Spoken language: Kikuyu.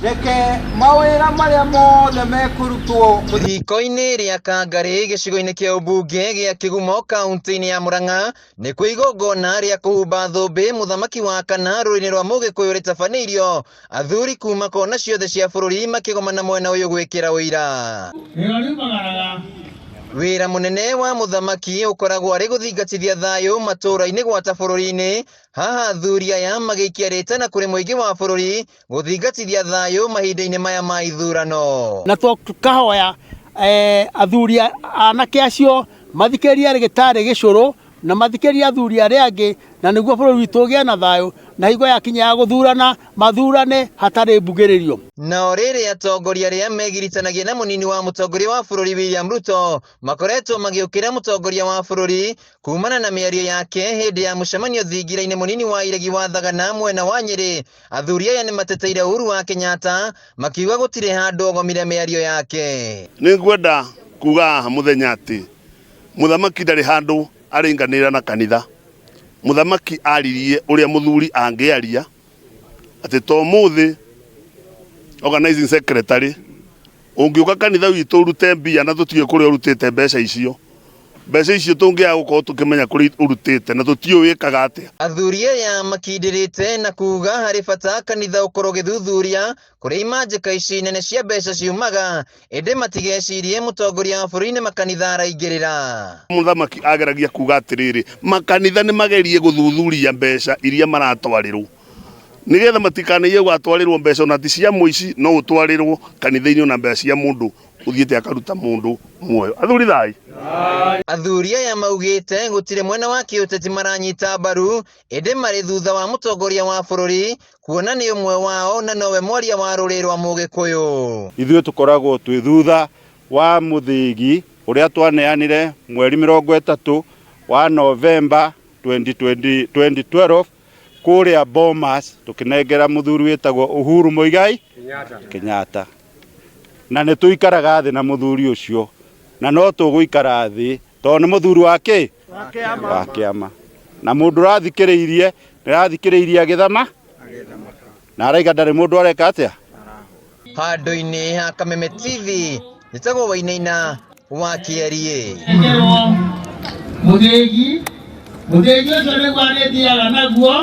Reke mawĩra marĩa mothe mekũrutwo Riko-inĩ rĩa Kangarĩ gĩcigo-inĩ kĩa ũmbunge gĩa Kĩgumo kaunti-inĩ ya Murang'a nĩkuo igongona rĩa kũhumba thũmbĩ mũthamaki wa kana rũrĩrĩ rwa Mũgĩkũyũ rĩtabanĩirio, athuri kuma kona ciothe cia bũrũri makĩgomana mwena ũyũ gwĩkĩra ũira. Wĩra riumagaraga. Wĩra mũnene wa mũthamaki ũkoragwo arĩ gũthingatithia thayũ matũũra-inĩ gwata bũrũri-inĩ. Haha athuri aya magĩikia rĩtana kũrĩ mũingĩ wa bũrũri gũthingatithia thayũ mahinda-inĩ maya ma ithurano. Na tũkahoya athuri anake acio mathikĩrĩrie rĩgĩtarĩ gĩcũrũ na mathikĩrĩrie athuri arĩa angĩ, na nĩguo bũrũri witũ ũgĩe na thayũ, na hingo yakinya ya gũthurana mathurane hatarĩ mbugĩrĩrio. Nao rĩrĩ atongoria arĩa megiritanagia na mũnini wa mũtongoria wa bũrũri William Ruto makoretwo magĩũkĩra mũtongoria wa bũrũri kumana na mĩario yake hĩndĩ ya mũcemanio thingira-inĩ mũnini wa iregi wa Thagana mwena wa Nyĩrĩ. Athuri aya nĩ mateteire Uhuru wa Kenyatta makiuga gũtirĩ handũ ogomire mĩario yake. Nĩ ngwenda kuga haha mũthenya atĩ mũthamaki ndarĩ handũ aringanĩra na kanitha. Mũthamaki aririe ũrĩa mũthuri angĩaria atĩ to mũthĩ organizing secretary ũngĩũka kanitha witũ ũrute mbia na tũtiũĩ kũrĩa ũrutĩte mbeca icio, mbeca icio tũngĩaga gũkorwo tũkĩmenya kũrĩa ũrutĩte na tũtiũĩ wĩkaga atĩa. Athuri aya makindĩrĩte na kuga harĩ bata kanitha ũkorwo ũgĩthuthuria kũrĩa imanjĩka ici nene cia mbeca ciumaga, ĩndĩ matigecirie mũtongoria wa bũrũri nĩ makanitha araingĩrĩra. Mũthamaki ageragia kuga atĩrĩrĩ, makanitha nĩ magerie gũthuthuria mbeca iria maratwarĩrwo nĩgetha matikanaiye gũgatwarĩrwo mbeca ona ti cia mũici, no ũtwarĩrwo kanitha-inĩ ona mbeca cia mũndũ ũthiĩte akaruta mũndũ muoyo. Athuri thai. Athuri aya maugĩte gũtirĩ mwena wa kĩũteti maranyita mbaru, ĩndĩ marĩ thutha wa mũtongoria wa bũrũri kuona nĩ ũmwe wao na nowe mwaria wa rũrĩrĩ rwa Mũgĩkũyũ. Ithuĩ tũkoragwo twĩ thutha wa mũthĩgi ũrĩa twaneanire mweri 30 wa Novemba 2012 kũrĩa Bomas, tũkĩnengera mũthuri wĩtagwo Uhuru Muigai Kenyatta. Na nĩ tũikaraga thĩ na mũthuri ũcio, na no tũgũikara thĩ tondũ nĩ mũthuri wa kĩ wa kĩama, na mũndũ ũrathikĩrĩirie nĩ arathikĩrĩirie agĩthama na araiga ndarĩ mũndũ areka atĩa. Handũ-inĩ ha Kameme TV njĩtagwo Wainaina wa Kĩeriĩ. Mũthĩgi, mũthĩgi ũcio nĩguo arĩthiaga naguo.